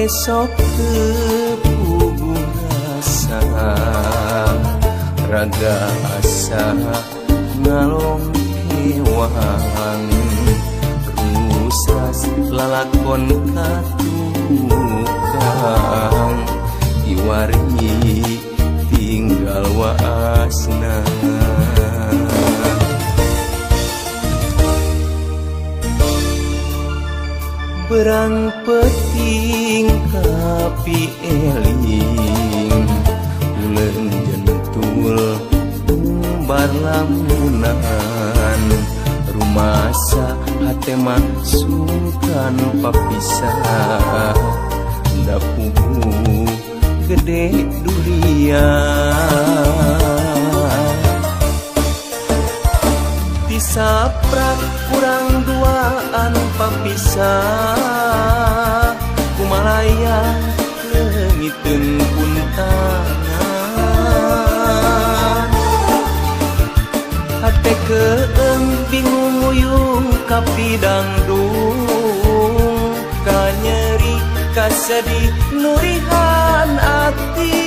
Hate sok teu puguh rasa raga asa ngalongkewang rusas lalakon katukang iwari tinggal waasna. Berang peting kapi eling uleun jentul umbar lamunan rumasa hate mah sungkan papisah da puguh gede durian tisaprak kurang duaan papisah kumalaya leungiteun puntangan hate keeng bingung nguyung kapidangdung kanyeri kasedih nurihan ati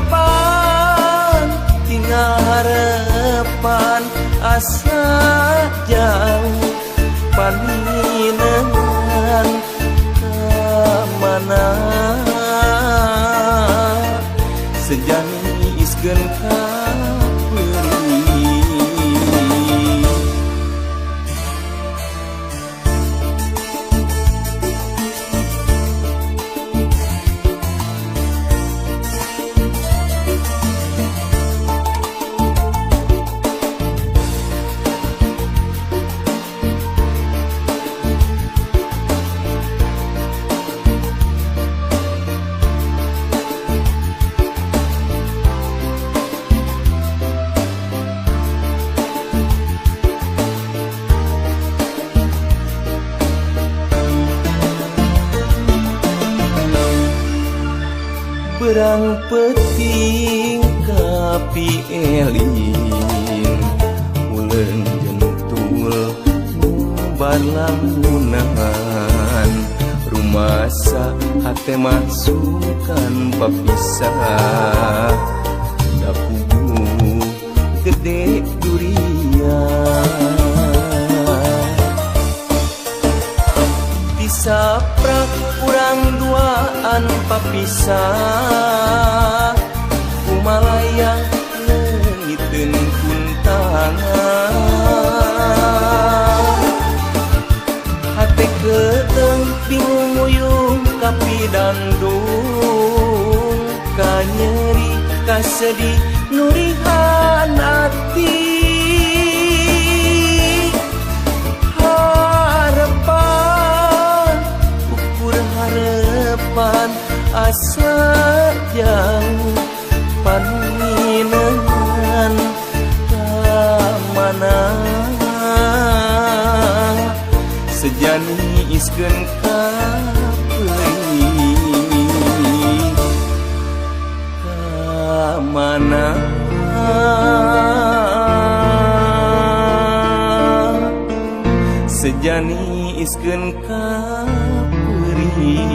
harapan tinggal harapan asa jauh paninengan ka mana sejani iskeun ka berang peting kapi eling uleun jentul ngumbar lamunan rumasa hate mah sungkan papisah da puguh gede durian tisaprak kurang duaan papisah kumalayang leungiteun kuntangan hate keeng bingung nguyung kapidangdung kanyeri kasedih nurihan ati harapan ukur harapan asa jauh paninengan ka mana sejani iskeun ka peurih ka mana sejani iskeun ka peurih.